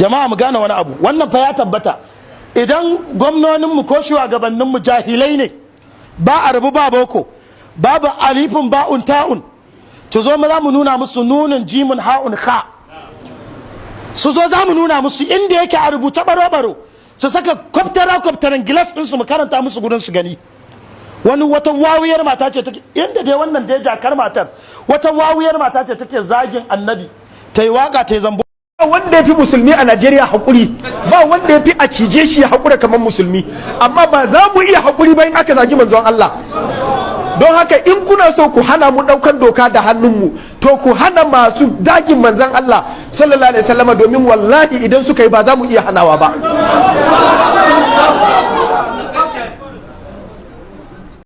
Jama'a, mu gane wani abu. Wannan fa ya tabbata, idan gwamnoninmu ko shugabanninmu jahilai ne, ba a rabu ba boko, babu alifin, ba'un, ta'un, to zo mu za mu nuna musu nunin, jimin, ha'un, kha. Su zo, za mu nuna musu inda yake a rubuce baro-baro. Su saka kwaftara kwaftaran gilas ɗinsu, mu karanta musu gurin su gani. Wani wata wawuyar mata ce take inda dai wannan dai jakar matar, wata wawuyar mata ce take zagin Annabi, ta yi waka, ta yi zambo. Ba wanda ya fi musulmi a Najeriya haƙuri, ba wanda ya fi a cije shi ya haƙura kamar musulmi, amma ba za mu iya haƙuri ba in aka zagi Manzon Allah. Don haka, in kuna so ku hana mu ɗaukar doka da hannunmu, to ku hana masu zagin Manzon Allah sallallahu alaihi wasallam, domin wallahi idan suka yi, ba za mu iya hanawa ba.